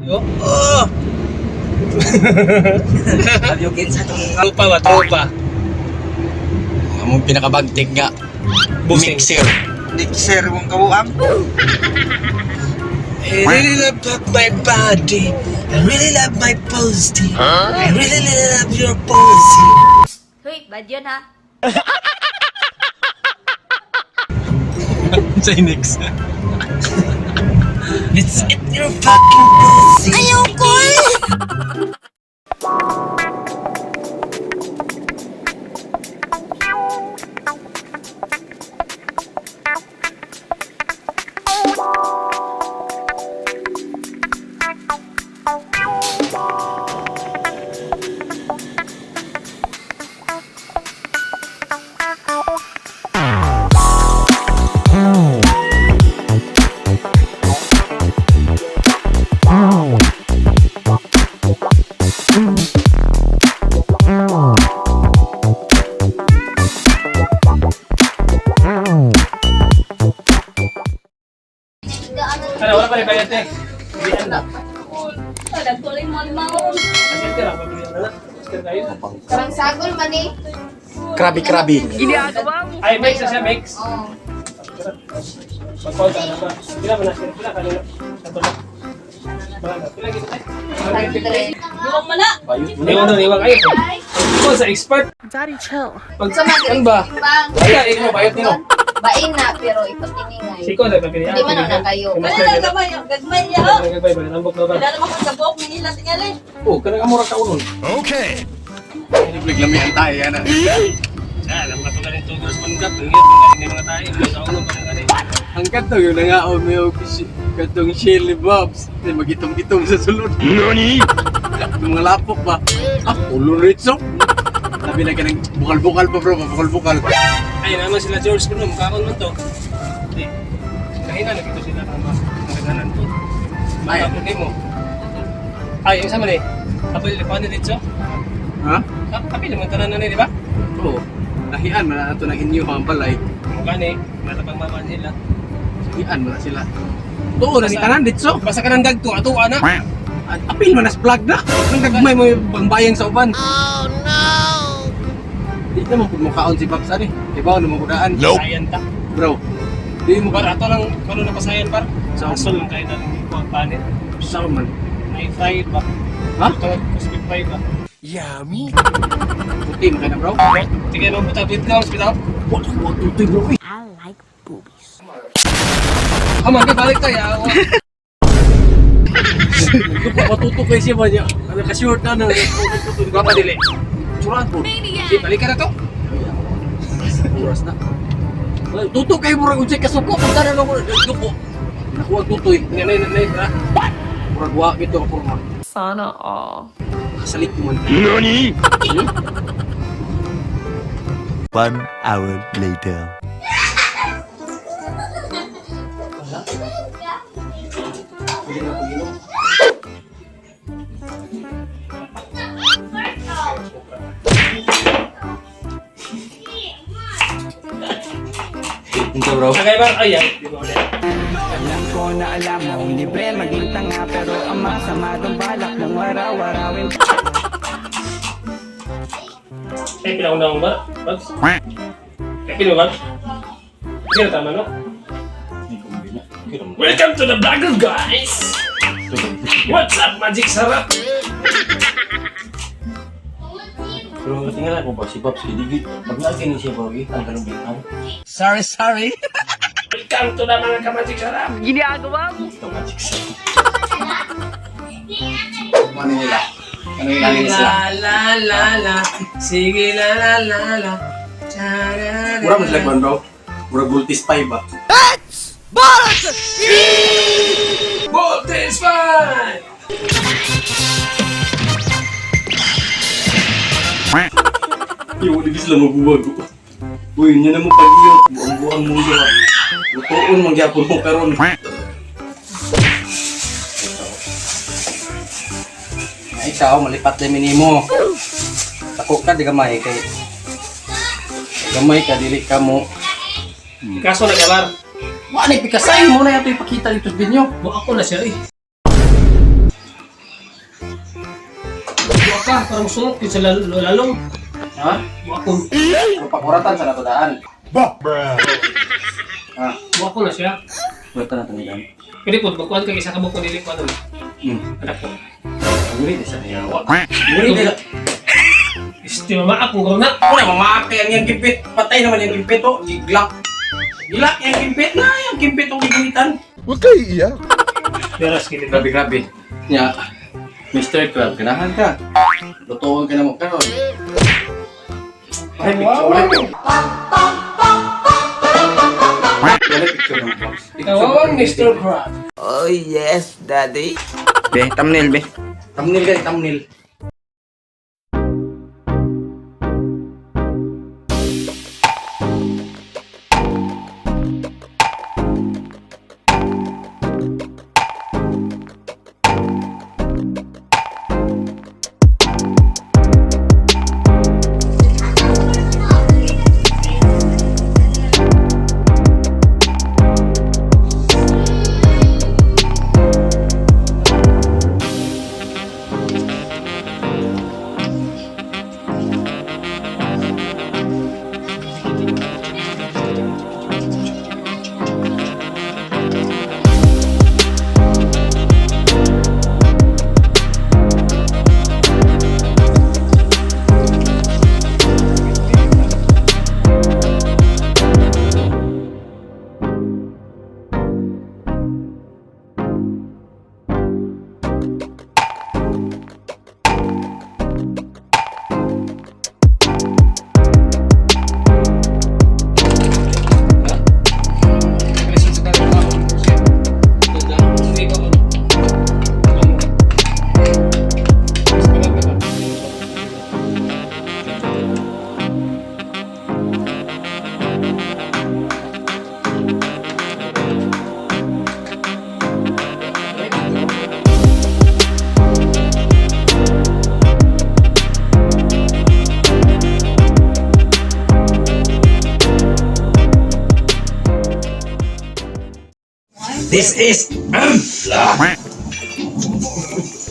Yo. Oh! Abyugin sa itong Tropa ba? Tropa. Among pinakabagtik nga. Busing. Mixer. Mixer mong kabuang. I really love my body. I really love my posty. I really, really love your posy. Hoy, bad yun ha. Chinese. Let's eat your fucking pussy. Ayoko eh! Ano, wala pa rin bayad eh. Hindi na. Nagtuloy mo limang. Kasi tira, pabili na lang. Kasi tayo. Karang sagol man eh. Krabi krabi. Ay, mix na siya, mix. Oo. Magpawag ka na ba? Pila ba na siya? Pila ka na? Ito na. Wala na. Pila kita tayo? Luwang man na. Iwan doon, iwan kayo. Ikaw sa expert. Daddy, chill. Pag, Sa mga ano ba? Timbang. Wala, ikaw bayot nino. Bain na pero ipatiningay. Siko na pabili. Hindi man na kayo. Wala Wala gamay, gagmay niya. Oh. Gagmay ba? Nambok na ba? Wala naman kung kabok, Manila tingali. Oh, kanang amura ka unon. Okay. Libre lamian tayo yan. Sa, alam ka to galing two girls one cup. Ang hirap ng galing mga tayo. May kauno pa rin galing. Ang katong yung nangaon may og katong Shirley Bobs. Ay magitom-gitom sa sulod. Nani? Yung mga lapok ba? Ah, ulo ritso. Sabi na kanang bukal-bukal pa bro, bukal-bukal. Ay, naman sila George kuno, mukhaon man to. Di. Kahina na kito sila kama. Nagaganan to. Ay. Ay, ako mo. Ay, yung sama ni. Kapil pa ni dito. Ha? Kapil man tanan na ni, di ba? Oo. Nahian man na ato ng inyo ang balay. Mukha ni, matapang mama nila. Nahian man na sila. Tuo na ni tanan ditso. Basta ka nang dagto, ato ana. At apil man nas vlog na. Ang gagmay mo yung bangbayang sa uban. Oh no! Di naman pud mukaon si Babs ani. Ibaw naman kudaan. Nope. Sayan ta. Bro. Di mo Par ato lang kuno na pasayan par. Sa Asol lang kayo na lang ko ang panit. sa man. May fry ba? Ha? Ito, crispy fry ba? Yummy. Puti man kay na bro. Tingnan mo puta bit ka hospital. Wa wa tutoy bro. Eh. I like boobies. Aman ka balik tayo. Matuto kay siya ba niya? Ano ka short na na. Gwapa dili. Churan po. Di balik ka na to. Oras na. Tuto kay murag unsay kasuko pagka na ko duko. Nakuha tutoy. Nga na na na. Murag wa gito ka porma. Sana all. Kasalit mo man. Nani? 1 hour later. Pwede na pag-inom. Ito bro. Sakay ba? Ay, ay. Di ba ulit? Alam ko na alam mong libre maging tanga pero ang masama tong balak mong waraw-warawin. Eh, pila ko na akong ba? Bags? Eh, pila ba? Pila tama, no? Welcome to the vlogger, guys! What's up, Magic Sarap? Pero tingnan ko ba si Pops gidigit. Pag lagi ni siya bro, ang ganung bitang. Sorry, sorry. Welcome to the mga ka-Magic Sarap! Ito magic sa. Ano nila? Ano nila sila? La la la la, sige la la la la. Cha, la, la, Mura mo sila kuan bro. Mura Bultis 5 ba? Voltage 5! Yung wala sila mabuwag. Uy, nya na mo pag-iyot. Buang-buang mo ba? Lutoon man gyapon mo karon. Ay, ikaw, malipat na minimo. Tako ka, di gamay kay gamay ka, dili ka mo. Kaso nagalar. Wa na pikasay mo na yato ipakita dito sa binyo. Mo ako na siya eh. Buwa ka, parang sulok yun sa lalong. Ha? Buwa ko. Kung pakuratan sa natudaan. Bruh. Ha? Buwa ko na siya. Kuratan na tanigan. Pwede po, magkuhan kay isa ka mo kung dili ko ano. Anak ko. Guri di sa niya. Guri di. Este, mama ako na. Una mamaakay ang iyang kimpit. Patay naman yung kimpit oh. Giglak. Gilak yung kimpit na. Yung kimpit ang gigulitan. Huwag kayo iiyak. Beras gini. Grabe, grabe. Nya, Mr. Crab, ganahan ka. Lutuan ka na mo karon. Ay, picture. Wala picture. Wala picture ng box. Kawawang Mr. Crab. Oh yes, daddy. Be, thumbnail be. Thumbnail ka, thumbnail. This is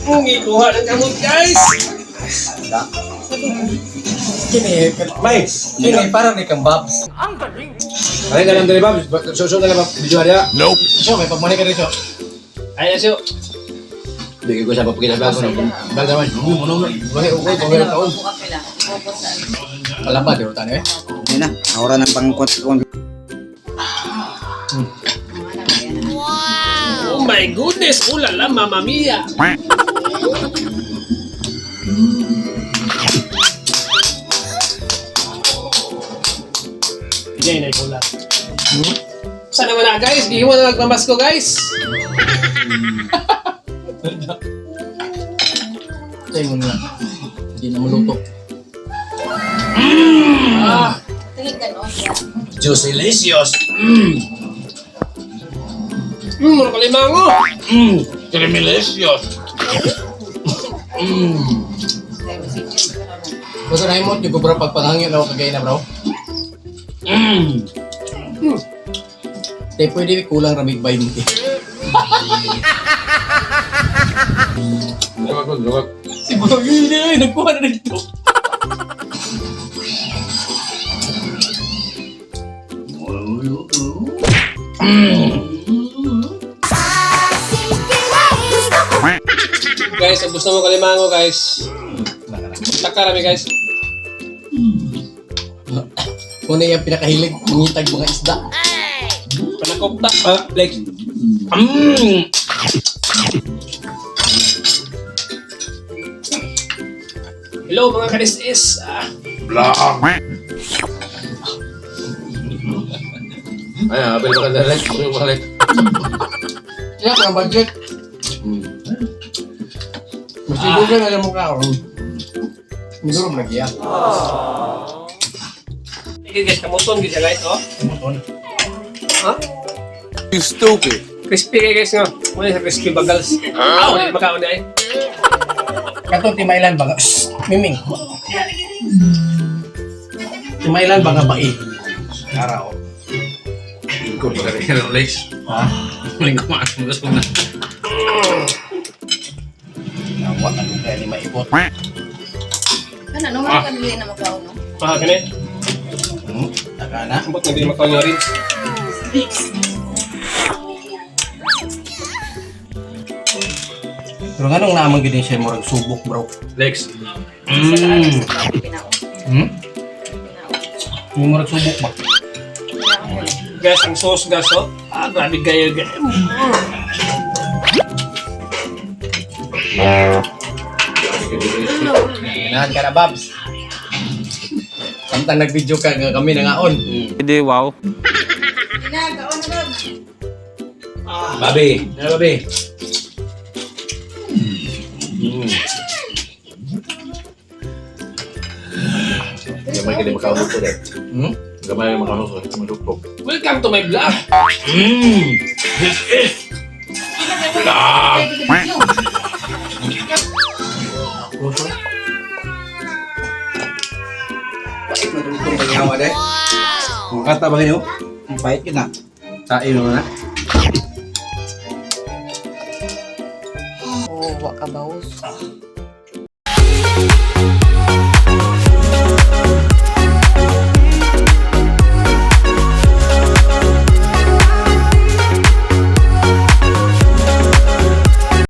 Mungi kuha ng kamot guys. Kini, may, kini, parang ni kang Babs. Ay, na lang dali, Babs. Susunod na lang, Babs. Video niya. Nope. So, may pagmani ka rin, so. Ay, asyo. Bigay ko sa papakita sa bago. Bago naman. Hindi mo naman. Bakit ako, kung meron taon. Buka pila. Focus sa ano. Alam ba, di ba tayo eh? Ayun na, ahora ng pangkot ko. Oh my goodness, ulala, mamma mia. Hindi na ikaw lang. Sana naman na guys, gihiwa na nagmamasko guys. Tayo mo na. Hindi na maluto. Ah, Tingin ka noon siya. Juicylicious! Mura kalimango. Creamylicious! Basta na imot, yung ko bro, pagpanghangin ako kagay na bro. Te, pwede kulang ramig bay mo. Si bro, yun na, ay, nagkuha na dito. Guys, ubos na mo kalimango guys. Taka rami guys. Kung na yung pinakahilig, mangitag mga isda. Panakopta. Ah, like, Hello mga kadis-is. Ah, Ay, abel ka na like, abel ka like. Kaya ko ang budget. Mas siguro na lang mukha ako. Mindoro mo nagya. Sige guys, kamuton gid siya guys, oh. Kamuton. Ha? You stupid. Crispy kay guys nga. Wala sa crispy bagals. Ah, wala makaon na eh. Katong timailan ba nga? Shh! Miming. Timailan ba nga ba eh? Araw. Lingkod pa rin Rolex. Ha? Lingkod mo gusto na. Nawa, ano kaya ni maibot? Ano, no, mga kanili na makaon, no? Ah, gani. Taka na. Ambot na dili makaon yung ribs. Pero nganong naman gid siya murag subok, bro. Lex. Pinaon. Yung murag subok ba? Guys, ang sauce guys, oh. Ah, grabe kayo, guys. Ganahan ka na, Babs. Samtang nag-video ka nga kami nangaon. Hindi, wow. Ginagaon na ba? Babi, ano babi? Gamay ka di makausap ko eh. Hmm? Gamay ka makausap ko. Malupok. Welcome to my vlog. This is Pait na itong pangawa de. Kata ba kayo? Ang pait yun na. Tayo na. Oh, wa ka bawas.